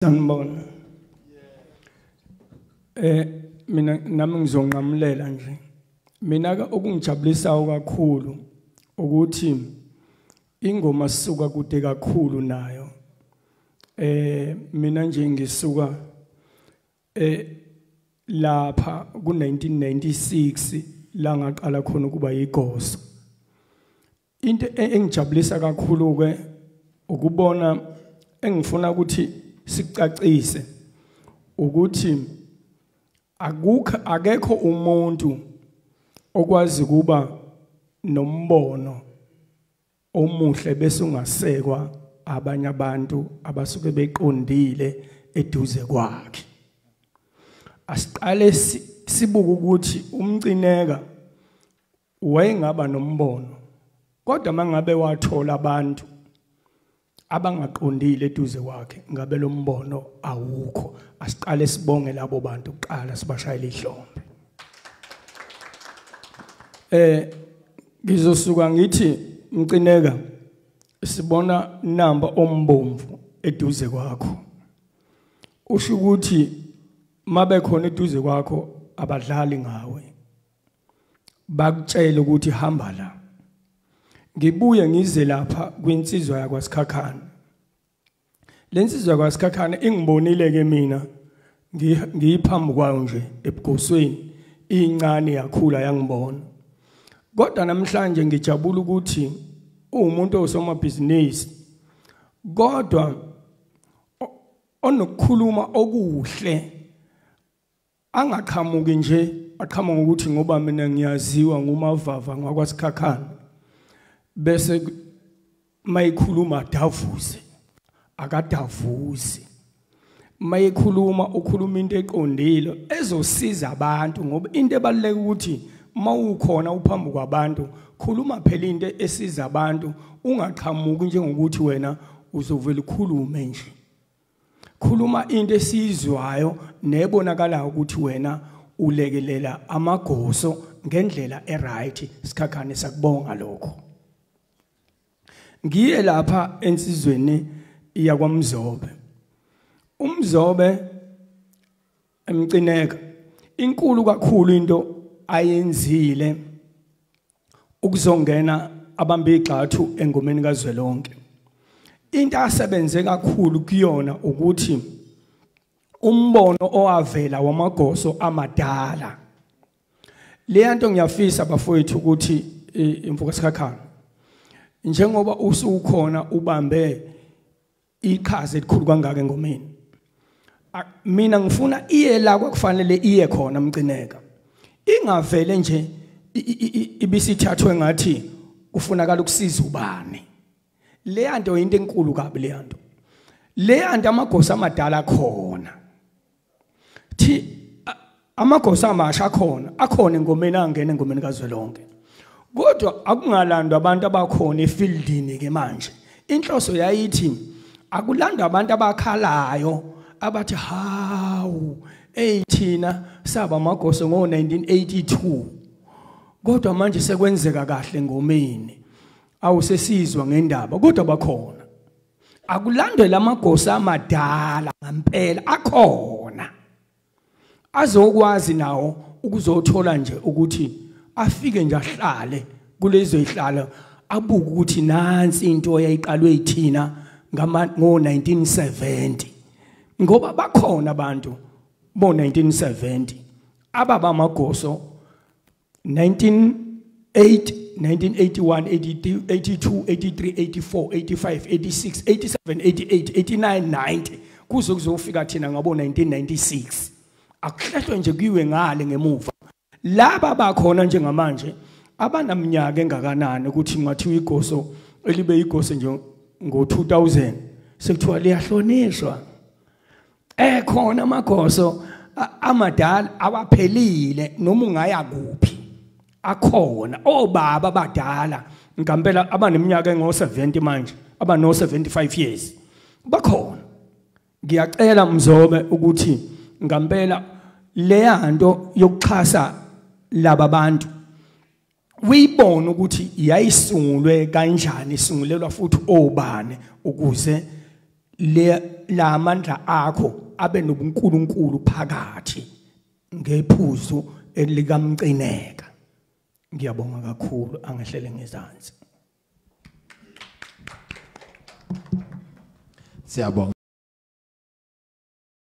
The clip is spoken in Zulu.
Sanibona. Mina nami ngizonqamulela nje. Mina ke okungijabulisayo kakhulu ukuthi ingoma sisuka kude kakhulu nayo. Mina nje ngisuka lapha ku1996 la ngaqala khona ukuba yigoso. Into engijabulisa kakhulu ke ukubona engifuna ukuthi sicacise ukuthi akekho umuntu okwazi kuba nombono omuhle bese ungasekwa abanye abantu abasuke beqondile eduze kwakhe. Asiqale sibuke ukuthi uMcineka wayengaba nombono, kodwa mangabe wathola abantu abangaqondile eduze kwakhe ngabe lo mbono awukho. Asiqale sibonge labo bantu kuqala, sibashayele ihlombe. Ngizosuka ngithi Mcineka, sibona namba ombomvu eduze kwakho, usho ukuthi mabe khona eduze kwakho abadlali ngawe, bakutshela ukuthi hamba la. Ngibuye ngize lapha kwinsizwa yakwaSikhakhane. Lensizwa yakwaSikhakhane ingibonile ke mina ngiyiphambi kwayo nje ebugosweni, incane yakhula yangibona. Kodwa namhlanje ngijabula ukuthi uwumuntu osomabhizinisi, kodwa onokukhuluma okuhle, angaqhamuki nje aqhamuka ukuthi ngoba mina ngiyaziwa nguMavava ngakwaSikhakhane, bese mayikhuluma davuze, akadavuzi. Mayikhuluma ukhuluma into eqondile ezosiza abantu, ngoba into ebaluleke ukuthi mawukhona uphambi kwabantu khuluma phela into esiza abantu, ungaqhamuki njengokuthi wena uzovela ukhulume nje. Khuluma into esizwayo nebonakalayo ukuthi wena ulekelela amagoso ngendlela eright. Sikhakhane sakubonga lokho. Ngiye lapha ensizweni yakwaMzobe. UMzobe eMcineka inkulu kakhulu into ayenzile ukuzongena abambe igxathu engomeni kaZwelonke. Into asebenze kakhulu kuyona ukuthi umbono owavela wamagoso amadala. Le nto ngiyafisa bafowethu ukuthi imfuka Sikhakhane, njengoba usukhona ubambe iqhaza elikhulu kangaka engomeni, mina ngifuna iye la kwakufanele iye khona Mcineka, ingavele nje ibisithathwe ngathi kufunakala ukusiza ubani. Le nto into enkulu kabi le nto. Le nto amagosa amadala khona, thi amagosa amasha khona, akhona engomeni, angena engomeni kaZwelonke, kodwa akungalandwa abantu abakhona efieldini ke manje. Inhloso yayithi akulandwa abantu abakhalayo abathi hawu hey thina saba amagoso ngo1982, kodwa manje sekwenzeka kahle ngomeni, awusesizwa ngendaba, kodwa bakhona. Akulandwe lamagoso amadala ngempela akhona, azokwazi nawo ukuzothola nje ukuthi afike nje ahlale kulezo ihlalo, abuke ukuthi nansi into eyayiqalwe yithina ngo1970, ngoba bakhona abantu bo 1970 ababa amagoso 1980, 1981, 82, 83, 84, 85, 86, 87, 88, 89, 90 kuze kuzofika thina ngabo 1996. Akuhlehlwe nje kuyiwe ngale ngemuva. Laba bakhona njengamanje abanaminyaka engakanani ukuthi ngathiwa igoso elibe igoso nje ngo2000 sekuthiwa liyahlonishwa. Ekhona amagoso amadala awaphelile, noma ungaya kuphi akhona obaba abadala ngempela abaneminyaka engo70 manje, abano 75 years bakhona. Ngiyacela Mzobe ukuthi ngempela leyanto yokuxhasa laba bantu uyibone ukuthi yayisungulwe kanjani, isungulelwa futhi obani ukuze La amandla akho abe nobuNkulunkulu phakathi ngephuzu elikamcineka. Ngiyabonga kakhulu, angehlele ngezansi. Siyabonga.